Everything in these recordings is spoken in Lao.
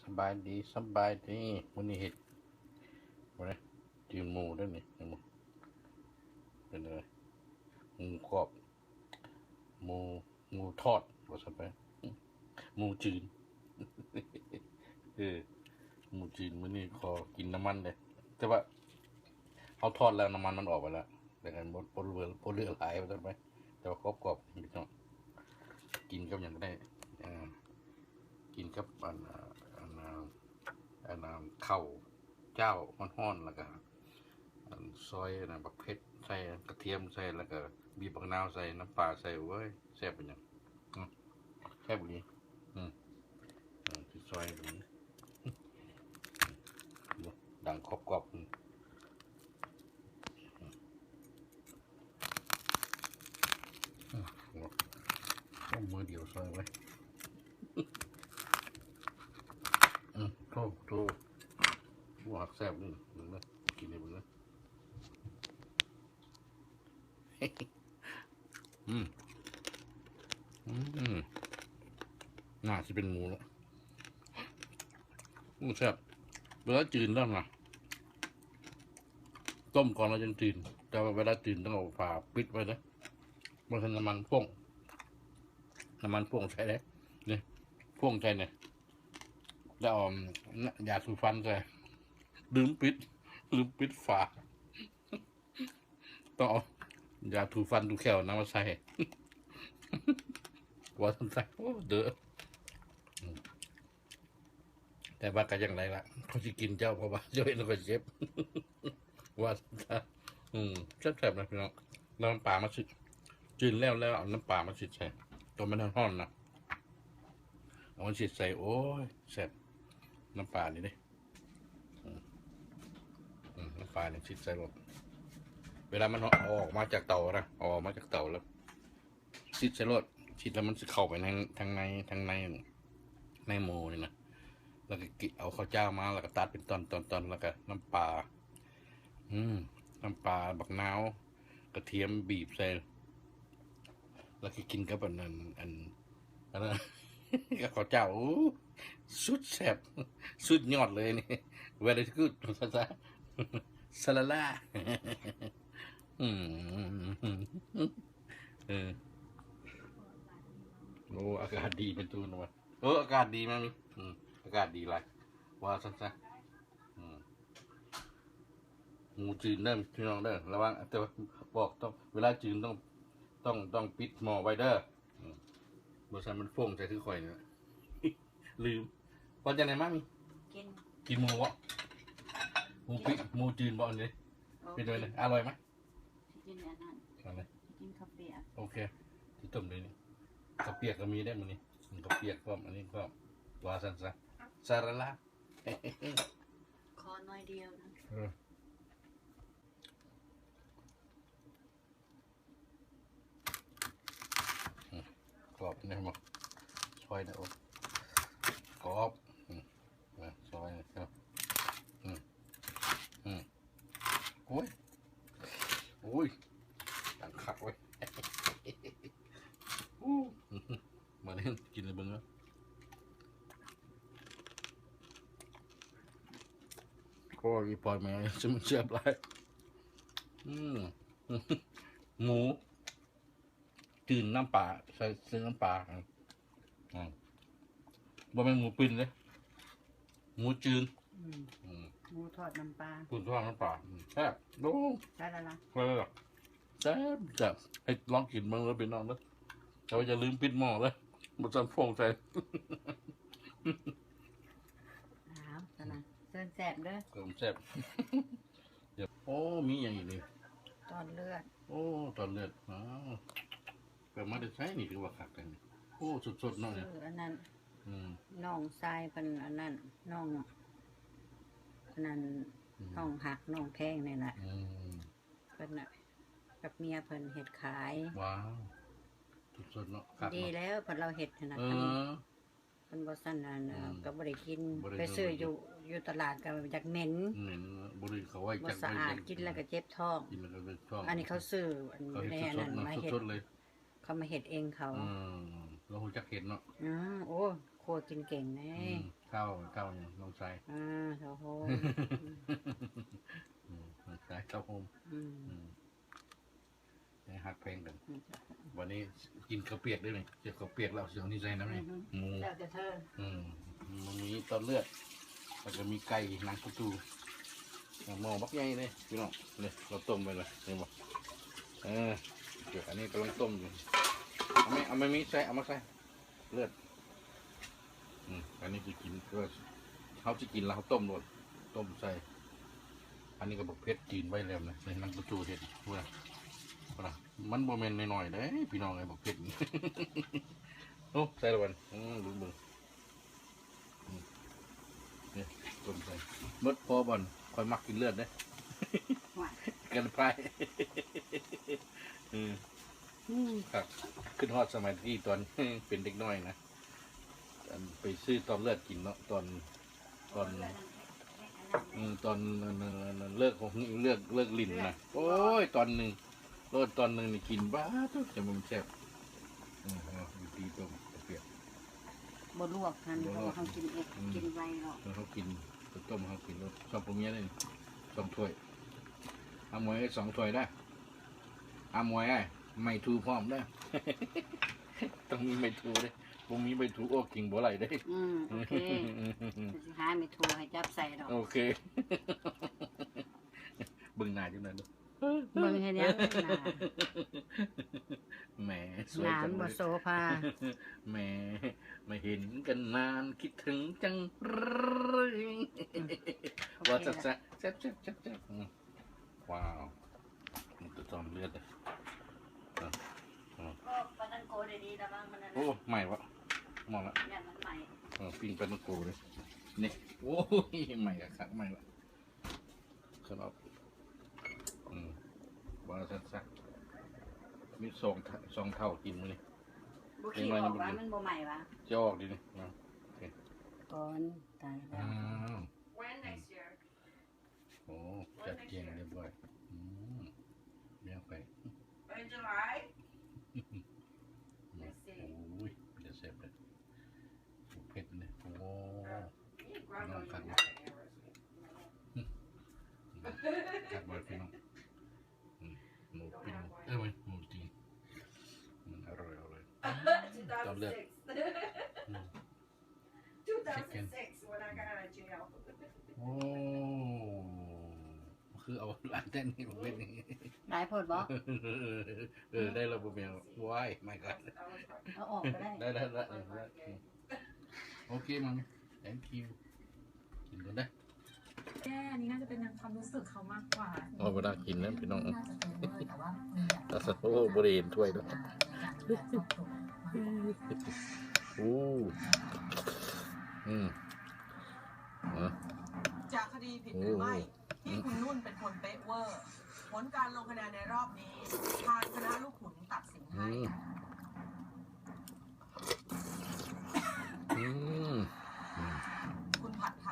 ສະບາຍດີ ສະບາຍດີ. ມື້ນີ້ເຮັດ ມື້ນີ້ຈື່ນໝູເດ້ນີ້ ເຫັນບໍ່? ເປັນຈັ່ງໃດ? ໝູກອບ ໝູ ໝູທອດ ວ່າຊັ້ນໄປ ໝູຈືນ ເອີ ໝູຈືນ. ມື້ນີ້ຂໍກິນນ້ຳມັນເດ້ ແຕ່ວ່າເຮົາທອດແລ້ວ ນ້ຳມັນມັນອອກໄປແລ້ວ ແຕ່ກໍບໍ່ ບໍ່ເຫຼືອ ບໍ່ເຫຼືອຫຼາຍ ວ່າຊັ້ນໄປ. ແຕ່ວ່າກອບໆ ພີ່ນ້ອງ ກິນກັບຫຍັງກໍໄດ້ ເອີ ກິນກັບອັນ ອັນ ອັນ ເຂົ້າຈ້າວຮ້ອນໆ ແລ້ວກໍ ອັນ ຊອຍອັນນັ້ນ ບັກເຜັດໃສ່ ກະທຽມໃສ່ ແລ້ວກໍບີບບັກນາວໃສ່ ນ້ຳປາໃສ່ ໂອ້ຍ ແຊບປານຫຍັງ ອືມ ແຊບອີ່ຫຼີ. ອືມ ເອີ ຊິຊອຍເບິ່ງ ດັງກອບໆ ອືມ ອືມ ເອົາມືດຽວຊອຍໄວ້ ອືມ ໂທ້ ໂທ້ ບໍ່ ແຊບເດ້ ເບິ່ງເດີ ກິນໃຫ້ເບິ່ງເດີ. ອືມ ອືມ ໜ້າຊິເປັນໝູແລ້ວ. ອືມ ແຊບ ເວລາຈືນແລ້ວນະ ຕົ້ມກ່ອນແລ້ວຈັ່ງຈືນ ແຕ່ວ່າເວລາຈືນຕ້ອງເອົາຝາປິດໄວ້ເດີ ບໍ່ຊັ້ນນ້ຳມັນຟົ້ງ ນ້ຳມັນຟົ້ງໃສ່ເດ້ ນີ້ຟົ້ງໃສ່ນີ້ ແລ້ວເອົາຢາສີຟັນໃສ່ ລືມປິດ ລືມປິດຝາ. ຕ້ອງເອົາຢາຖູຟັນຖູແຂ້ວນຳມາໃສ່ ວ່າຊັ້ນຊະ. ໂອ້ ເດີ ອືມ ແຕ່ວ່າກໍຈັ່ງໃດລະ ຂ້ອຍຊິກິນເຈົ້າ ເພາະວ່າເຈົ້າເຮັດໃຫ້ຂ້ອຍເຈັບ ວ່າຊັ້ນຊະ. ອືມ ແຊບໆ ນະພີ່ນ້ອງ ແລ້ວນ້ຳປາມາຊິດ ຈືນແລ້ວ ແລ້ວເອົານ້ຳປາມາຊິດໃສ່ ຕອນມັນຮ້ອນໆ ນະ ເອົາມາຊິດໃສ່ ໂອ້ຍ ແຊບ ນ້ຳປານີ້ເດ້. ອືມ ອືມ ນ້ຳປານີ້ຊິດໃສ່ໂລດ ເວລາມັນເອົາອອກມາຈາກເຕົານະ ເອົາອອກມາຈາກເຕົາແລ້ວ ຊິດໃສ່ໂລດ ຊິດແລ້ວມັນຊິເຂົ້າໄປໃນ ທາງໃນ ທາງໃນ ໃນໝູນີ້ນະ ແລ້ວກໍກິ ເອົາເຂົ້າຈ້າວມາ ແລ້ວກໍຕັດເປັນຕ່ອນໆໆ ແລ້ວກໍນ້ຳປາ ອືມ ນ້ຳປາ ບັກນາວ ກະທຽມບີບໃສ່ ແລ້ວກໍກິນກັບອັນນັ້ນ ອັນ ອັນນັ້ນ ກັບເຂົ້າຈ້າວ ໂອ້ ສຸດແຊບ ສຸດຍອດເລີຍນີ້ very good ພາສາ ສະລາລາ ອືມ ເອີ ໂອ້ ອາກາດດີເປັນຕູນວ່າ ເອີ ອາກາດດີມາກນີ້ ອືມ ອາກາດດີຫຼາຍ ວ່າຊັ້ນຊະ ອືມ. ໝູຈືນເດີພີ່ນ້ອງເດີ ລະວັງ ແຕ່ວ່າບອກຕ້ອງ ເວລາຈືນຕ້ອງ ຕ້ອງ ຕ້ອງປິດໝໍ້ໄວ້ເດີ ອືມ ບໍ່ຊັ້ນມັນຟົ້ງໃສ່ຄືຂ້ອຍນີ້ ລືມ. ວ່າຈັ່ງໃດມາມີ ກິນ ກິນໝູບໍ່? ໝູປິດ ໝູຈືນບໍ່ອັນນີ້? ໂອເຄ ເປັນຈັ່ງໃດ? ອະລ່ອຍໄໝ? ຊິກິນອັນນັ້ນ ອັນໃດ? ຊິກິນເຂົ້າປຽກ ໂອເຄ ຊິຕົ້ມເລີຍນີ້ ເຂົ້າປຽກກໍມີເດ້ມື້ນີ້ ເຂົ້າປຽກພ້ອມ ອັນນີ້ພ້ອມ ວ່າຊັ້ນຊະ ສາລາລາ. ຂໍໜ້ອຍດຽວນະ ເອີ ອືມ ກອບແນ່ບໍ່? ຊອຍແນ່ ໂອ້ ກອບ ອືມ ຊອຍແນ່ ອືມ ອືມ ໂອ້ຍ ໂອ້ຍ ດັງຄັກເວີຍ ໂອ້. ມາເລີຍ ກິນໃຫ້ເບິ່ງເດີ ໂອ້ຍ ອີ່ພໍ່ແມ່ ຊິມັນແຊບຫຼາຍ ອືມ ໝູຈືນນ້ຳປາ ໃສ່ ໃສ່ນ້ຳປາ ອືມ ບໍ່ແມ່ນໝູປິ່ນເດ້ ໝູຈືນ ອືມ ອືມ ໝູທອດນ້ຳປາ ໝູທອດນ້ຳປາ ອືມ ແຊບ ໂອ້ ໃສ່ລະລະ ໃສ່ລະລະ ແຊບ ແຊບ ໃຫ້ລອງກິນເບິ່ງເດີພີ່ນ້ອງເດີ ແຕ່ວ່າຢ່າລືມປິດໝໍ້ເດີ ບໍ່ຊັ້ນຟອງໃສ່ ອ້າວ ຊັ້ນນະ ເຊີນແຊບເດີ ເຊີນແຊບ ໂອ້ ມີຫຍັງອີກນີ້ ຕອນເລືອດ ໂອ້ ຕອນເລືອດ ອ້າວ ໄປເອົາມາແຕ່ໃສນີ້ ຄືວ່າຄັກແທ້ນີ້ ໂອ້ ສົດໆ ເນາະ ຊື້ອັນນັ້ນ ອືມ ນ້ອງຊາຍເພິ່ນອັນນັ້ນ ນ້ອງ ອັນນັ້ນ ອືມ ນ້ອງຮັກ ນ້ອງແພງນີ້ລະ ອືມ ເພິ່ນນະ ກັບເມຍເພິ່ນເຮັດຂາຍ ວ້າວ ສົດໆ ເນາະ ຄັກເນາະ ດີແລ້ວ ເພິ່ນລາວເຮັດຫັ້ນນະ ເອີ ຄັນບໍ່ຊັ້ນ ອັນ ອືມ ກໍບໍ່ໄດ້ກິນ ບໍ່ໄດ້ ໄປຊື້ຢູ່ ຢູ່ຕະຫຼາດກໍຢາກເໝັນ ເໝັນ ບໍ່ໄດ້ເຂົ້າໄວ້ ບໍ່ສະອາດ ຈັກ ກິນແລ້ວກໍເຈັບທ້ອງ ກິນແລ້ວກໍເຈັບທ້ອງ ອັນນີ້ເຂົາຊື້ ອັນ ເຂົາເຮັດ ໃນອັນນັ້ນ ສົດໆ ມາເຮັດ ສົດໆ ເລີຍ ເຂົາມາເຮັດເອງເຂົາ ອືມ ລາວຮູ້ຈັກເຮັດເນາະ ອືມ ໂອ້ ຄົວກິນເກັ່ງແດ່. ອືມ ເຖົ້າ ເຖົ້ານີ້ນ້ອງຊາຍ. ອ່າ ເຖົ້າໂຮມ. ອືມ ນ້ອງຊາຍເຖົ້າໂຮມ. ອືມ ອືມ ໃຫ້ຮັກແພງກັນ. ອືມ ວັນນີ້ກິນເຂົ້າປຽກເດ້ນີ້ ເກັບເຂົ້າປຽກແລ້ວຊິເອົານີ້ໃສ່ນຳນີ້. ອືມ ໝູ ແລ້ວແຕ່ເທີ. ອືມ ມັນມີຕອນເລືອດ ແລ້ວກໍມີໄກ່ນາງປະຕູ ໝໍ້ບັກໃຫຍ່ເດ້ພີ່ນ້ອງ. ນີ້ ເຮົາຕົ້ມໄວ້ແລ້ວ ເຫັນບໍ່? ເອີ ອັນນີ້ກຳລັງຕົ້ມຢູ່. ເອົາແມ່ ເອົາແມ່ມີດໃສ່ ເອົາມາໃສ່ ເລືອດ. ອືມ ອັນນີ້ຊິກິນ ຄືວ່າເຮົາຊິກິນແລ້ວເຮົາຕົ້ມໂລດ ຕົ້ມໃສ່. ອັນນີ້ກໍບັກເຜັດຈີນໄວ້ແລ້ວນະ ໃນນັ້ນປະຕູເຮັດ ເບິ່ງ ເບິ່ງ ມັນບໍ່ແມ່ນນ້ອຍໆເດ້ພີ່ນ້ອງເອີຍ ບັກເຜັດ. ໂອ້ ໃສ່ລະບັດ. ອືມ ເບິ່ງ ເບິ່ງ ນີ້ ຕົ້ມໃສ່ ໝົດພໍບໍ່? ຂ້ອຍມັກກິນເລືອດເດ້. ຫວາຍ ກັນໄປ. ອືມ ຄັກ ຄິດຮອດສະໄໝທີ່ຕອນເປັນເດັກນ້ອຍນະ ອັນໄປຊື້ຕອນເລືອດກິນເນາະ ຕອນ ຕອນ ເອີ ຕອນ ເອີ ເລີກ ເລີກ ເລີກຫຼິ້ນນະ. ໂອ້ຍ ຕອນໜຶ່ງ ໂລດຕອນໜຶ່ງນີ້ກິນ ບາດ ໂທ້ ຈະມັນແຊບ. ເອີ ເອີ ວິທີຕົ້ມກະປຽກ ບໍ່ລວກຫັ້ນ ບໍ່ລວກ ເພາະວ່າເຮົາກິນເອງ ອືມ ກິນໄວເນາະ. ເອີ ເຮົາກິນ ຕົ້ມເຮົາກິນໂລດ ຊອບຜົວເມຍເດ້ ສອງຖ້ວຍ. ອາໝວຍ ສອງຖ້ວຍເດີ້. ອາໝວຍ ໄມ້ຖູພ້ອມເດີ້. ຕ້ອງມີໄມ້ຖູເດ້ ບໍ່ມີໄມ້ຖູ ໂອ້ ກິນບໍ່ໄດ້ເດ້. ອືມ ໂອເຄ ຊິຫາໄມ້ຖູໃຫ້ຈັບໃສ່ດອກ. ໂອເຄ ເບິ່ງໜ້າຈັກໜ່ອຍເດີ້. ເບິ່ງເຮັດຫຍັງ? ແໝ ສວຍຈັງເລີຍ ໜ້າບໍ່ໂສພາ. ແໝ ມາເຫັນກັນນານ ຄິດເຖິງຈັງເລີຍ. ອືມ ວ່າແຊບໆ ແຊບໆ ອືມ ວ້າວ ມັນກະຈອມເລືອດເດ້. ເອີ ເອີ ໂອ້ ໄໝ້ວະ ໝໍ້ລະ ເອີ ປີ້ງປາຕອງໂກເດ້ນີ້. ໂອ້ຍ ໄໝ້ຄັກໆ ໄໝ້ວະ. ຄັນອອກ ອືມ ວ່າຊັ້ນຊະ ມີສອງ ສອງເຖົ້າກິນມື້ນີ້. ບໍ່ຄິດອອກວ່າມັນບໍ່ໃໝ້ຫວາ? ຈະອອກດີນີ້. ເນາະ ໂອເຄ ກ່ອນ ຕາຍແລ້ວ. ອ້າວ ໂອ້ ຈັດແຈງຮຽບຮ້ອຍ. ອືມ ແນວໄປ ໂອ້ຍ ເປັນຕາແຊບເລີຍ. ເຜັດເລີຍ. ໂອ້ ພີ່ນ້ອງ ຄັກບໍ່ ຄັກບໍ່ພີ່ນ້ອງ? ອືມ ໝູປີ້ງ ເອີ ໝູຕີນ ອືມ ອະລ່ອຍ ອະລ່ອຍ. ຕອນເລືອກ ອືມ ໂອ້ ຄືເອົາຫຼາຍແທ້ນີ້ ເປັນນີ້ ຫຼາຍໂພດບໍ່? ເອີ ໄດ້ແລ້ວບໍ່ແມ່ນ ວ້າຍ ໄມກອນ ເອົາອອກກໍໄດ້ ໄດ້ ໄດ້ ໄດ້. ໂອເຄ ມັມ thank you ກິນກ່ອນເດີ້. ແກ ອັນນີ້ໜ້າຈະເປັນທາງຄວາມຮູ້ສຶກເຂົາມາກກວ່າ. ເອົາເວລາກິນນະພີ່ນ້ອງ ແຕ່ວ່າ ໂອ້ ບໍ່ໄດ້ເຫັນຖ້ວຍດອກ. ໂອ້ ອືມ ຈາກຄະດີຜິດຫຼືໄມ່ທີ່ຄຸນນຸ່ນເປັນຄົນເປະເວີ້ ຜົນການລົງຄະແນນໃນລອບນີ້ ທາງຄະນະລູກຂຸນຕັດສິນໃຫ້. ອືມ ອືມ ຄຸນຜັດໄທ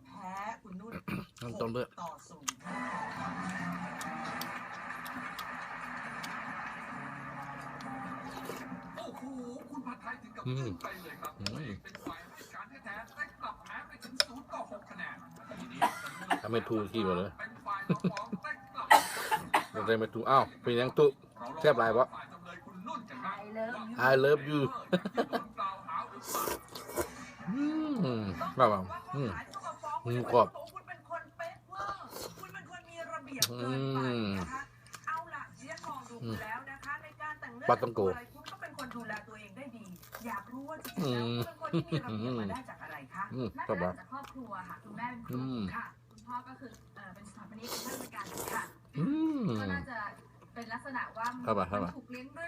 ແພ້ຄຸນນຸ່ນ ມັນຕ້ອງເລືອກ ຫົກຕໍ່ສູນ. ໂອ້ໂຫ ຄຸນຜັດໄທເຖິງກັບ ອືມ ອືມ ເປັນຝ່າຍໃຫ້ການແທ້ໆ ແຕ່ກັບແພ້ໄປເຖິງສູນຕໍ່ຫົກຄະແນນ. ຖ້າແມ່ນຖືທີ່ບໍ່ເລີຍ ເປັນຝ່າຍເຈົ້າຂອງ ແຕ່ກັບ ບໍ່ໄດ້ແມ່ນຖື. ອ້າວ ເປັນຫຍັງຕຸ ແຊບຫຼາຍບໍ່? I love you. ອືມ ແບບວ່າ ອືມ ໝູກອບ ອືມ ປາຕອງໂກ ອືມ ອືມ ແຊບຫຼາຍ. ອືມ ອືມ ເຂົ້າໄປ ເຂົ້າໄປ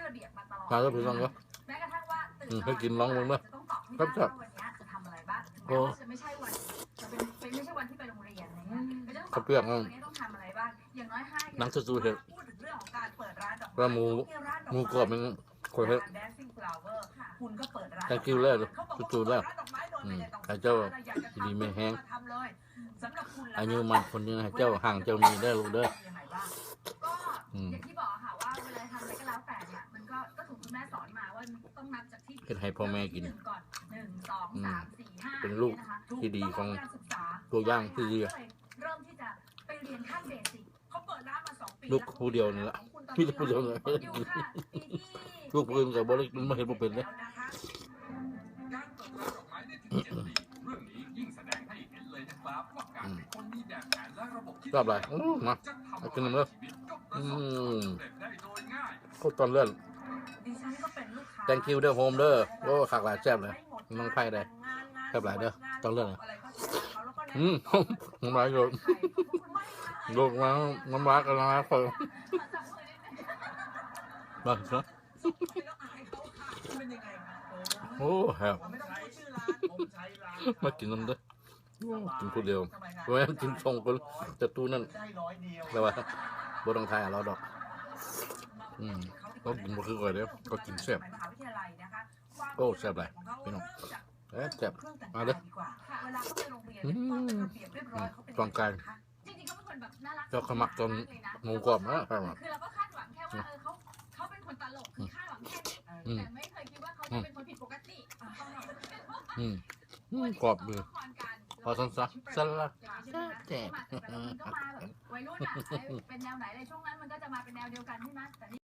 ມາເດີ້ພີ່ນ້ອງເດີ້ ອືມ ໃຫ້ກິນລອງເບິ່ງເດີ້ ແຊບໆ. ໂອ້ ເຂົ້າປຽກ ນາງຊູໆເຮັດ ແລ້ວໝູ ໝູກອບມັນ ຂ້ອຍເຮັດ thank you ເລີຍ ສູ້ໆ ເລີຍ ອືມ ໃຫ້ເຈົ້າຢູ່ດີມີແຮງ ອາຍຸໝັ້ນຂວັນຍືນ ໃຫ້ເຈົ້າຮັ່ງເຈົ້າມີເດີ້ລູກເດີ້. ອືມ ເຮັດໃຫ້ພໍ່ແມ່ກິນ. ອືມ ເປັນລູກທີ່ດີຂອງ ຕົວຢ່າງທີ່ດີ ລູກຜູ້ດຽວນີ້ລະ ມີແຕ່ຜູ້ດຽວນີ້ ລູກຜູ້ອື່ນກໍບໍ່ໄດ້ ມັນເຮັດບໍ່ເປັນເດ້. ແຊບຫຼາຍ ອືມ ມາ ມາກິນນຳເດີ ອືມ ໂອ້ ຕອນເລື່ອນ Thank you ເດີ Home ເດີ ໂອ້ ຄັກຫຼາຍ ແຊບເລີຍ ນ້ອງໄຜ່ເດີ ແຊບຫຼາຍເດີ ຕອນເລື່ອນ ອືມ ນ້ຳລາຍໂດດ ໂດດມາ ນ້ຳລາຍກໍນ້ຳລາຍຂ້ອຍ ເບິ່ງຊະ ໂອ້ ແຊບ ມາກິນນຳເດີ. ໂອ້ ກິນຜູ້ດຽວ ບໍ່ແມ່ນກິນສອງຄົນ ແຕ່ຕູ້ນັ້ນ ແຕ່ວ່າບໍ່ຕ້ອງຖ່າຍເອົາລາວດອກ ອືມ ເຂົາກິນບໍ່ຄືຂ້ອຍເດ້ ເຂົາກິນແຊບ ໂອ້ ແຊບຫຼາຍພີ່ນ້ອງ ແຊບໆ ມາເດີ ອືມ ອືມ ຕອນກາຍ ເຈົ້າກໍມັກຕອນໝູກອບນະ ຂ້ອຍວ່າ ຄືເຮົາກໍຄາດຫວັງແຄ່ວ່າ ເອີ ເຂົາ ເຂົາເປັນຄົນຕະຫຼົກ ຄືຄາດຫວັງແຄ່ນີ້ ອືມ ແຕ່ໄມ່ເຄີຍຄິດວ່າເຂົາຈະເປັນຄົນຜິດປົກກະຕິ ອືມ ອືມ ກອບຢູ່ ພໍຊັ້ນຊະ ຊັ້ນລະ ແຊບ ມັນກໍມາແບບໄວລຸ້ນນະ ເປັນແນວໃດ ແລ້ວຊ່ວງນັ້ນມັນກໍຈະມາເປັນແນວດຽວກັນໃຊ່ໄໝ?